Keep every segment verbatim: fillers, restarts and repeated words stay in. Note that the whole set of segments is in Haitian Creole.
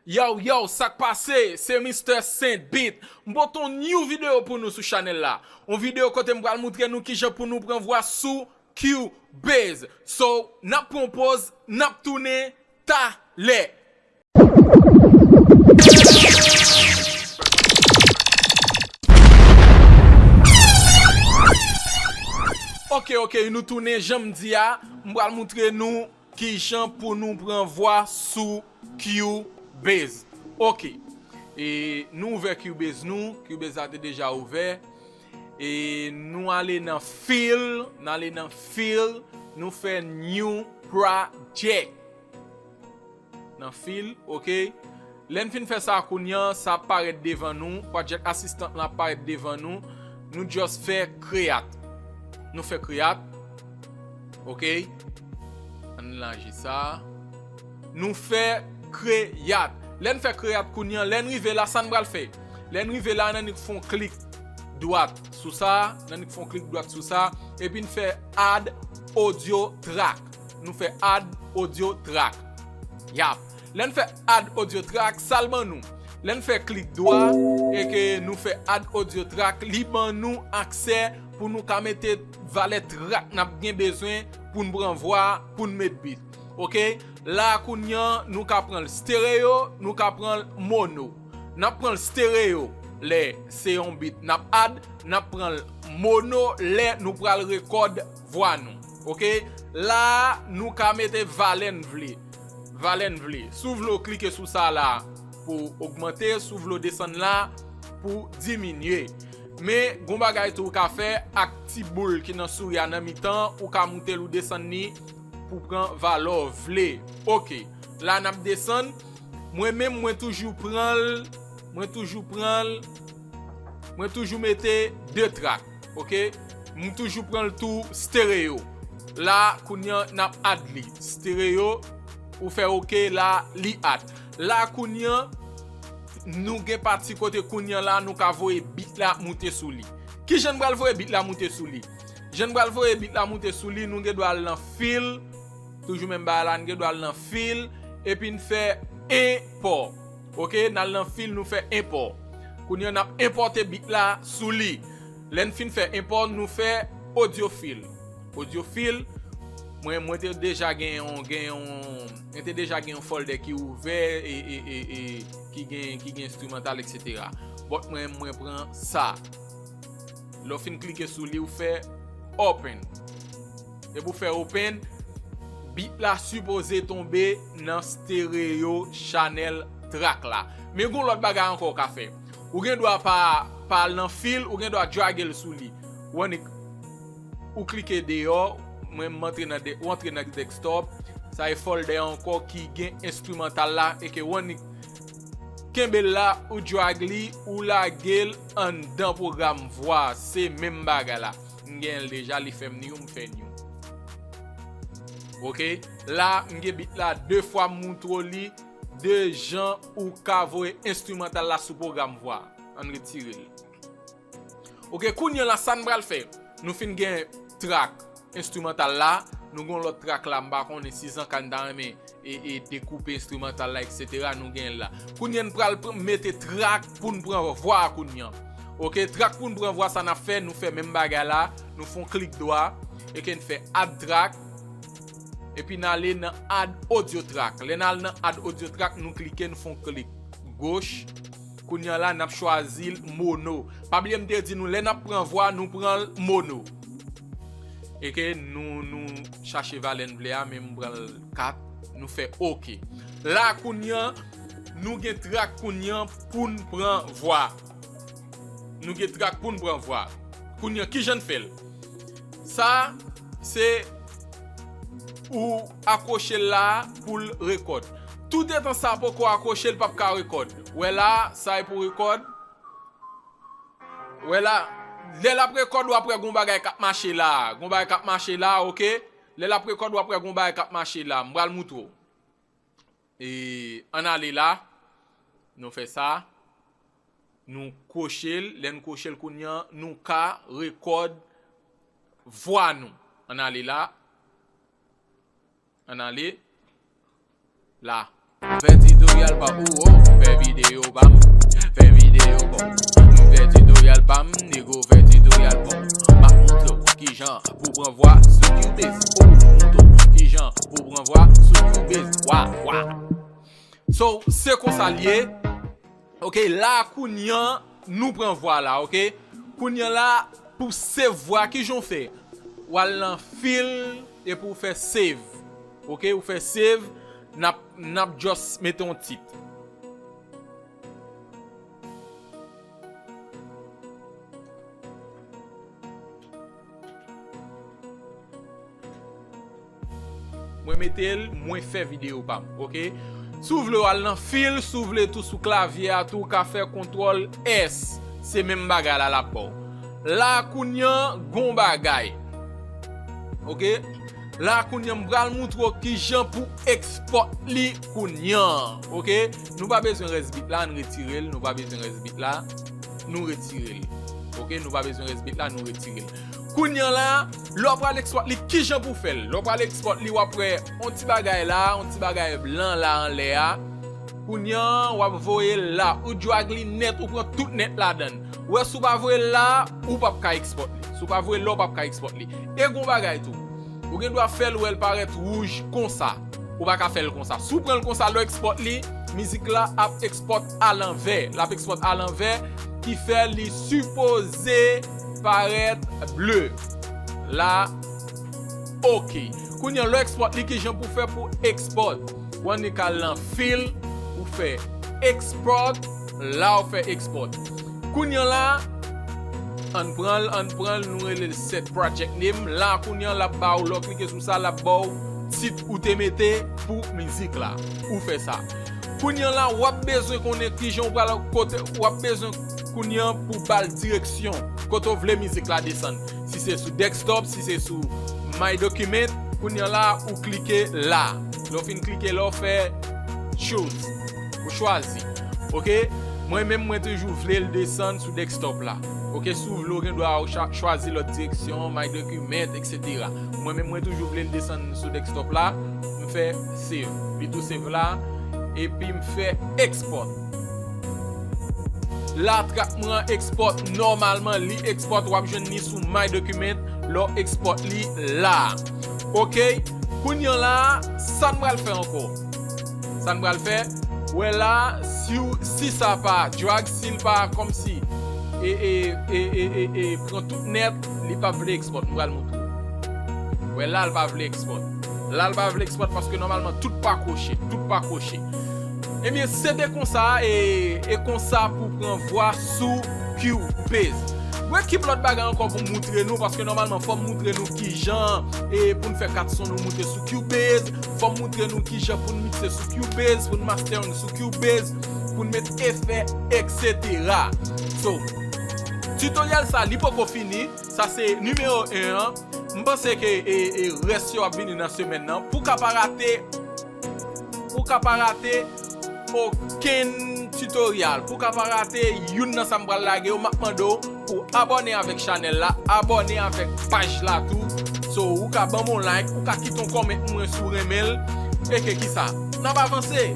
Yow, yow, sa k pase? Se Mister Saint Beat. M pote yon new videyo pou nou sou chanèl la. Yon videyo kote m pral moutre nou kijan pou nou pran vwa sou Cubase. So, n ap pran yon poz, n ap tounen talè. Ok, ok, nou tounen jan m di a, m pral moutre nou kijan pou nou pran vwa sou Cubase. Ok. E nou ouvè Cubase nou, Cubase la te deja ouvè. E nou ale nan Fill, n ale nan Fill, nou fè New Project. Nan Fill, ok. Lè n fin fè sa kounye a, sa ap parèt devan nou, Project Assistant lan ap parèt devan nou. Nou just fè Create. Nou fè Create. Ok. Ann lage sa. Nou fè Create. Lè n fè Create kounye a, lè n rive la, sa n pral fè? Lè n rive la, n annik fè yon klik dwat sou sa, n annik fè yon klik dwat sou sa, epi n fè Add Audio Track. Nou fè Add Audio Track. Yap. Lè n fè Add Audio Track, sa l ban nou? Lè n fè klik dwa e ke nou fè Add Audio Track, li ban nou aksè pou nou ka mete valè track n ap gen bezwen pou n pran vwa, pou n met beat. Ok? La kounye a, nou ka pran l stereo, nou ka pran l mono. N ap pran l stereo lè se yon beat n ap add, n ap pran l mono lè nou pral rekòd vwa nou. Ok? La, nou ka mete valè n vle. Valè n vle. Si w vle w klike sou sa la pou ogmante, si w vle w desann la pou diminye. Men, gon bagay tou w ka fè ak ti boul ki nan souri a nan mitan, ou ka moute l ou desann li pou pran valè w vle. Ok. La n ap desann. Mwen menm, mwen toujou pran l, mwen toujou pran l, mwen toujou mete de track, ok? M toujou pran l tou stereo. La, kounye a, n ap add li. Stereo, ou fè ok, la, li add. La, kounye a, nou gen pati kote kounye a la, nou ka voye beat la moute sou li. Kijan n pral voye beat la moute sou li? Jan n pral voye beat la moute sou li, nou gen dwa al nan Fill, toujou menm bagay la, n gen dwa al nan Fill, epi n fè Import. Ok, n al nan Fill, nou fè Import. Kounye a, n ap enpòte beat la sou li. Lè n fin fè Import, nou fè Audio Fill. Audio Fill, mwen, mwen te deja gen yon, gen yon, mwen te deja gen yon folder ki ouvè e, e, e, e ki gen, ki gen enstrimantal, et cetera. But mwen, mwen pran sa. Lè w fin klike sou li, ou fè Open. Depi w fè Open, beat la sipoze tonbe nan stereo channel track la. Men gon lòt bagay ankò w ka fè. Ou gen dwa pa, pa al nan Fill, ou gen dwa drage l sou li. Ou annik, ou klike deyò, mwen m antre nan de-, ou antre nan desktop. Sa e folder ankò ki gen enstrimantal la e ke ou annik kenbe l la, ou drag li, ou lage l anndan pwogram vwa. Se menm bagay la. M gen l deja, li fè m new, m fè new. Ok? La, m gen beat la de fwa, m moutre w li de jan ou ka voye enstrimantal la sou pwogram vwa. Ann retire l. Ok, kounye a la, sa n pral fè? Nou fin gen track enstrimantal la, nou gen yon lòt track la, m pa konnen si Zanka n ta renmen e, e dekoupe enstrimantal la, et cetera. Nou gen l la. Kounye a n pral pr-, mete track pou n pran vwa a kounye a. Ok, track pou n pran vwa, sa n ap fè, nou fè menm bagay la, nou fè yon klik dwa, e ke n fè add track, epi n ale nan add audio track. Lè n al nan add audio track, nou klike, nou fè yon klik goch. Kounye a la, n ap chwazi l mono. Pa bliye m te di nou, lè n ap pran vwa, nou pran l mono. E ke nou, nou chache valè n vle a, men m pran l kat, nou fè ok. La, kounye a, nou gen track kounye a pou n pran vwa. Nou gen track pou n pran vwa. Kounye a, kijan n fè l? Sa, se ou akwoche l la pou l rekòd. Toudetan sa poko akwoche, l p ap ka rekòd. Wè la, sa e pou rekòd. Wè la, lè l ap rekòd, w ap wè gon bagay k ap mache la. Gon bagay k ap mache la, ok? Lè l ap rekòd, w ap wè gon bagay k ap mache la. M pral moutre w. E, ann ale la. Nou fè sa. Nou kwoche l. Lè n kwoche l kounye a, nou ka rekòd vwa nou. Ann ale la. Ann ale. La. Fè tutorial pa ou, oh, fè videyo pa m, fè videyo pa w. Fè tutorial pa m, nego, fè tutorial pa w. M ap montre w kijan pou pran vwa sou Cubase. Oh, montre w kijan pou pran vwa sou Cubase. Wa, wa. So, se konsa l ye. Ok, la kounye a, nou pran vwa la, ok? Kounye a la, pou save vwa, kijan w fè? W al nan fil, epi w fè save. Ok, ou fè save, n ap, n ap just mete yon tit. Mwen mete l, mwen fè videyo pa m, ok? Si w vle w al nan fil, si w vle tou sou klavye a tou, w ka fè kontwòl S, se menm bagay la l ap ba w. La kounye a, gon bagay. Ok? La kounye a, m pral montre w kijan pou export li kounye a. Ok? Nou pa bezwen rès bit la, n retire l, nou pa bezwen rès bit la, nou retire l. Ok, nou pa bezwen rès bit la, nou retire l. Kounye a la, lè w pral export li, kijan pou fè l? Lè w pral export li, w ap wè yon ti bagay la, yon ti bagay blan la anlè a. Kounye a, w ap voye l la, ou drag li nèt, ou pran tout nèt ladan l. Ou wè, si w pa voye l la, ou p ap ka export li. Si w pa voye l la, ou p ap ka export li. E gon bagay tou. Ou gen dwa fè l wè l parèt wouj konsa. Ou pa ka fè l konsa. Si w pran l konsa, lè w export li, mizik la ap export alanvè. L ap export alanvè, ki fè li sipoze parèt ble. La, ok. Kounye a, lè w export li, kijan pou fè pou export? Ou annik al nan fil, ou fè export, la ou fè export. Kounye a la, ann pran l, ann pran l, nou rele l set project name. La, kounye a, l ap ba w, lè w klike sou sa, l ap ba w tit ou te mete pou mizik la. Ou fè sa. Kounye a la, w ap bezwen konnen kijan w pral kote, w ap bezwen kounye a pou ba l direksyon, kote w vle mizik la desann. Si se sou desktop, si se sou My Document, kounye a la, ou klike la. Lè w fin klike la, w fè choose. Ou chwazi. Ok? Mwen menm, mwen toujou vle l desann sou desktop la. Ok? Si w vle, w gen dwa w cha-, chwazi lòt direksyon, My Document, et cetera. Mwen menm, mwen toujou vle l desann sou desktop la. M fè save. Li tou save la. Epi m fè export. La, trak mwen an export nòmalman, li export, w ap jwenn li sou My Document, lè w export li la. Ok? Kounye a la, sa n pral fè ankò? Sa n pral fè? Wè la, si w, si sa pa drag, si l pa kòmsi, e, e, e, e, e, e, pran tout nèt, li p ap vle export. M pral montre w. Wè la, l pa vle export. La, l pa vle export paske nòmalman tout pa kwoche, tout pa kwoche. Ebyen, se te konsa, e, e konsa pou pran vwa sou Cubase. Mwen gen lòt bagay ankò pou m montre nou, paske nòmalman fò m montre nou kijan, e, pou n fè kat son nou moute sou Cubase, fò m montre nou kijan pou n mikse sou Cubase, pou n mastering sou Cubase, pou n met efè, et cetera. So, tutorial sa, li poko fini. Sa se nimewo en an. M panse ke, e, e, rès yo ap vini nan semèn nan. Pou w ka pa rate, pou w ka pa rate okenn tutorial, pou w ka pa rate youn nan sa m pral lage yo, m ap mande w pou w abòne avèk chanèl la, abòne avèk paj la tou. So, ou ka ban m yon like, ou ka kite yon comment mwen si w renmen l. E ke kisa? N ap avanse.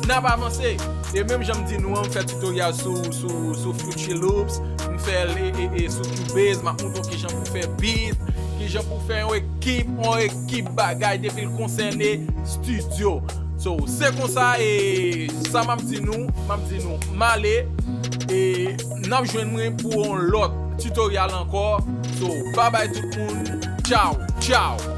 N ap avanse. E menm jan m di nou an, m fè tutorial sou, sou, sou Fruity Loops, m fè l, e, e, e, sou Cubase, m ap montre w kijan pou fè beat, kijan pou fè yon ekip, yon ekip bagay depi l konsène studio. So, se konsa, e sa m ap di nou, m ap di nou, m ale, e n ap jwenn mwen pou yon lòt tutorial ankò. So, babay tout moun, tchaw, tchaw.